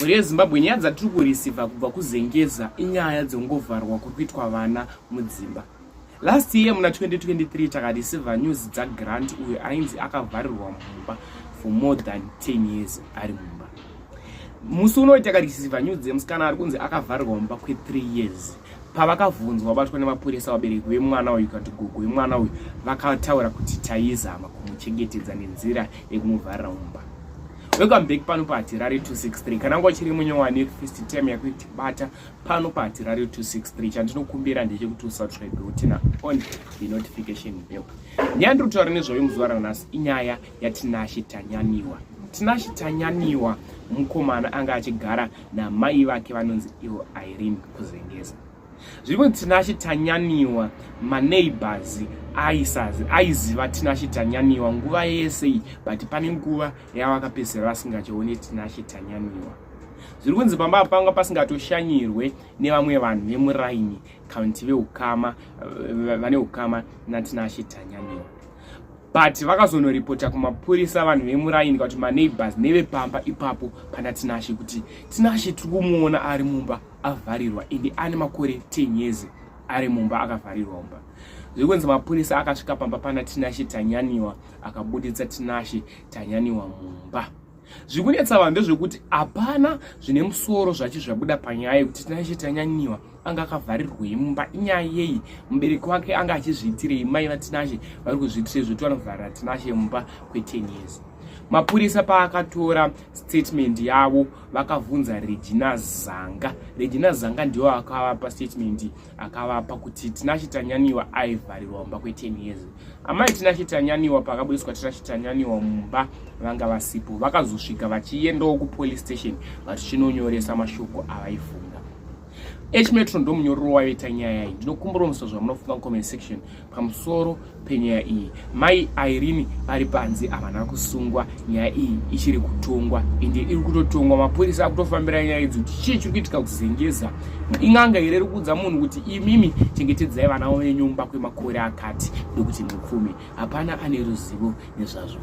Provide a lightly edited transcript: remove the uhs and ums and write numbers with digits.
Mhuri yeZimbabwe, nyaya dzatiri kureceiva kubva kuZengeza inyaya dzekungovharwa kuri kuitwa vana mudzimba. Last year muna 2023 takareceiva news dzaGrant uyo ainzi akavharirwa mumba for more than 10 years ari mumba. Musi unoyu takareceiva news dzemusikana ari kunzi akavharirwa mumba kwe3 years. Pavakabvunzwa vabatwa nemapurisa, vabereki vemwana uyu kana kuti gogo vemwana uyu vakataura kuti taizama kumuchengetedza nenzira yekumuvharira mumba. Welcome back pano paHatirare 263. Kana nguva chiri munyowani first time yakutibata pano paHatirare 263, chandinokumbira ndechekuti usubscribe, uturn on the notification bell. Nyaya ndiri kutaura nezvayo muzuva ranhasi inyaya yaTinashe Tanyaniwa. Tinashe Tanyaniwa mukomana anga achigara namai vake vanonzi ivo Irene kuZengeza. Zviri kunzi Tinashe Tanyaniwa, maneighbors aiziva Tinashe Tanyaniwa nguva yese iyi, but pane nguva yavakapedzisira vasingachioni Tinashe Tanyaniwa. Zviri kunzi pamba panga pasingatoshanyirwe nevamwe vanhu vemuraini kana kuti veukama, vane ukama naTinashe Tanyaniwa, but vakazonoripota kumapurisa vanhu vemuraini kana kuti maneighbors nevepamba ipapo pana Tinashe kuti Tinashe tiri kumuona ari mumba avharirwa, ende ane makore 10 years ari mumba akavharirwa mumba. Zviri kunzi mapurisa akasvika pamba pana Tinashe Tanyaniwa, akabuditsa Tinashe Tanyaniwa mumba. Zviri kunetsa vanhu ndezvekuti hapana zvine musoro zvachi zvabuda panyaya yekuti Tinashe Tanyaniwa anga akavharirwei mumba. Inyaya yei? Mubereki wake anga achizviitirei? Mai vaTinashe vari kuzviitirei zvekuti vanovharira Tinashe mumba kwe10 years? Mapurisa paakatora statement yavo, vakabvunza Regina Zanga. Regina Zanga ndiwo akavapa statement, akavapa kuti Tinashe Tanyaniwa aivharirwa mumba kwe10 years. Amai Tinashe Tanyaniwa, pakabudiswa Tinashe Tanyaniwa mumba, vanga vasipo. Vakazosvika vachiendawo kupolice station vachinonyoresa mashoko avaifunga. H Metro ndomunyororo waiita nyaya iyi. Ndinokumbira musa zvamunofunga mucomment section pamusoro penyaya iyi. Mai Irene vari panze, havana kusungwa. Nyaya iyi ichiri kutongwa, ende iri kutotongwa. Mapurisa akutofambira nyaya idzi kuti chii chiri kuitika kuZengeza. Ing'anga here iri kuudza munhu kuti imimi chengetedzai vana venyu mumba kwemakore akati ndokuti mupfume? Hapana ane ruzivo nezvazvo.